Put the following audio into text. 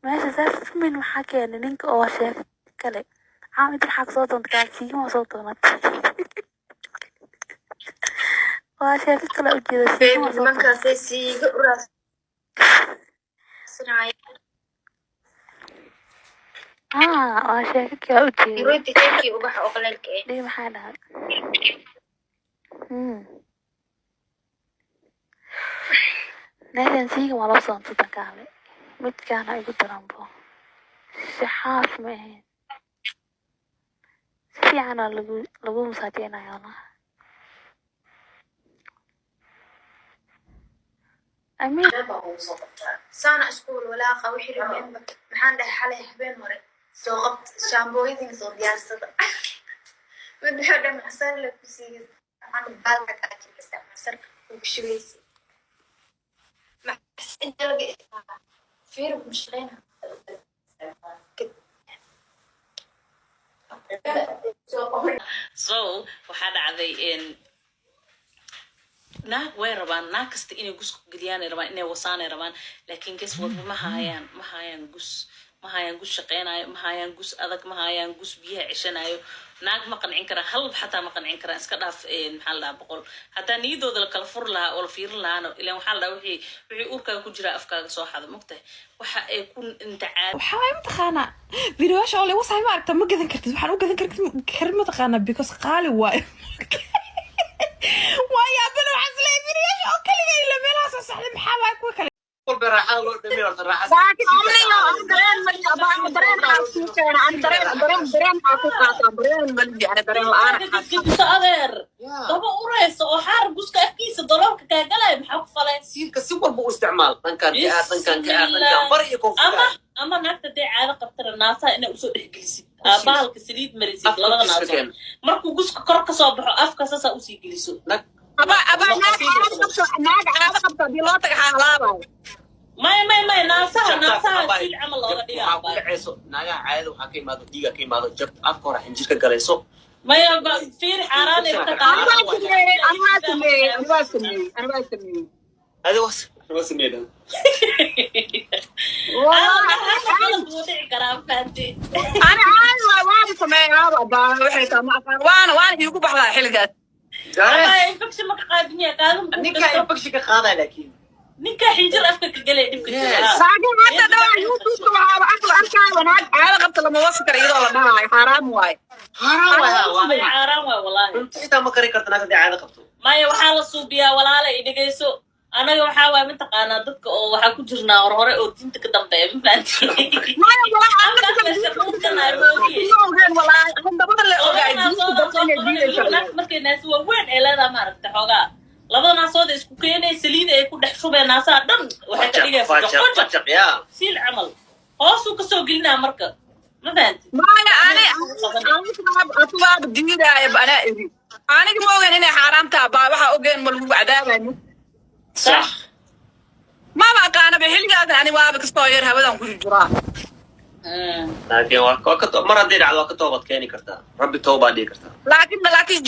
Meesha saa family maxaa keenay ninka oo sheeko kale caam inta maxaa kasoo doonta kaasiima soo doonatay? Waa sheeko kale ujeeda. Baby. Siigama soo doonatay. Nimankaasay siiga u raadsanayaan. Haa, waa sheeko kale ujeeda. Rooti, thank you, ubaxa oo qaleelka eh. Dhii maxaa dhahay? Meeshan siiga waa loo soo doonta kaale midkaana igu daranbo shaxaaf ma ahayn, si fiicanaa lagu masaajeynaya wallah. Amiin. Baa ugu soo qabtaa saana isku walwalaaqa wixii rabeenba. Maxaan dhahay xalay, habeen hore soo qabt shaambooyadiina soo diyaarsada. Mid wuxuu dhahay macsar la ku siiyey, waxaan baalka kaa jirkasta macsar ugu shugaysa inta laga fiir ku shaqeyna. So waxaa dhacday in naag way rabaan, naag kasta inay gus ku geliyaan ay rabaan, inay wasaanay rabaan, laakiin guess what? Ma hayaan, ma hayaan gus, ma hayaan gus shaqeynayo, ma hayaan gus adag, ma hayaan gus biyaha ceshanayo. Naag ma qancin karaan, hal xataa ma qancin karaan, iska dhaaf. Maxaa la dhahaa, 100 haddaa niyadooda la kala furi lahaa oo la fiirin lahaana, ilan waxaa la dhahaa wixii uurkaaga ku jira afkaaga soo xado, mogtahay waxa ay ku intacaad. Waxaa waaye, mataqaanaa, videoyaasha oo lagu sahay, ma aragta, ma gadan kartid. Waxaan u gadan karin, mataqaanaa, because qaali waayo. Waa yaabana, waxaan isleeyahay videoyaasha oo kaliga ila meelaha soo socda, maxaa waaye kuwa kale? Walba raaxada loo dhamay horta raaxada. Laakiin amniga aan dareen ma ama dareen aa kuu keena, aan dareen aa ku qaataa, dareen ma lihi ani, dareen la'aan. Gediso adeer, daba uraysa oo xaar guska afkiisa daloolka kaa galaya, maxaa ku falay? Siilka si walba u isticmaal, dhankaan ka aad, dhankaan ka aad, dhankaan bari iyo koonfur. Ama naagta dee caado qabtana, naasaha inaa usoo dhexgelisid, bahalka saliid marisid Afka labada guska naasood. Keen. Markuu guska kor kasoo baxo, afka saasaa usii geliso. Nag. Aba naag caado qabto, naag caado qabto haddii loo taga xaalaabayo. Maya, maya, maya, naasaha siil camal looga dhigaa. Waxaa ku dhacayso naagaha caadada, waxaa ka imaado dhiiga, ka imaado jab, afka hore xinjir ka galayso. Maya, fiiri, xaaraanay ka. Ani waa sameeyey, ani waa sameeyey, ani waa sameeyey, ani waa sameeyey. Adi was sameeyay. Qalad wuu dhici karaa, fahanti. Ani caadi waay, waaba sameeyaaba abaa, waxay tahay ma aqaan, waana iigu baxdaa xilligaas. Ama infection ma ka qaadin yaa kaalin? Ninkaa infection ka qaadaa laakiin. Ninkaa xinjir afka ka galay dhibka jira. Laakiin hadda dhawaa YouTube-ka waxaaba aqla arkaayo naag caado qabta lama wasi karo, iyadoo la dhahaayo xaaraam waaye. Xaaraan waay, ha waa. Maya, xaaraan waay wallahi. Cunto xitaa ma kari karta naag haddii caado qabto. Maya, waxaa la suubiyaa, walaala, i dhegeyso, anaga waxaa waay, mataqaanaa, dadka oo waxaa ku jirnaa hor hore oo diinta ka dambeeya, ma fahanti? Maya walaa, ma ogeen walaa, dabada la ogaay diinta dabada inay diidaysa. Markay naasi waaweyn ay leedahay, maaragta, xoogaa labada naasood ay isku keenay, saliida ay ku dhex shubeen, naasaha dhan waxay ka dhigaya fajaq. fajaq. Fajaq yaa. Siil camal hoosuu kasoo gelinaa marka, ma fahanti? Maya, ani asugaaba diidaaya, anaa iri aniga ma ogen inay xaaraam taha baa, waxaa ogeen ma lagu cadaabayo. Sax. Maba aqaanaba xilligaasan, ani waaba kastoo yar hawadan ku jiraa. Laakiin waa ka mar haddii dhacdo waa ka toobad keeni kartaa, Rabbi toobaa dhihi kartaa. Laakiin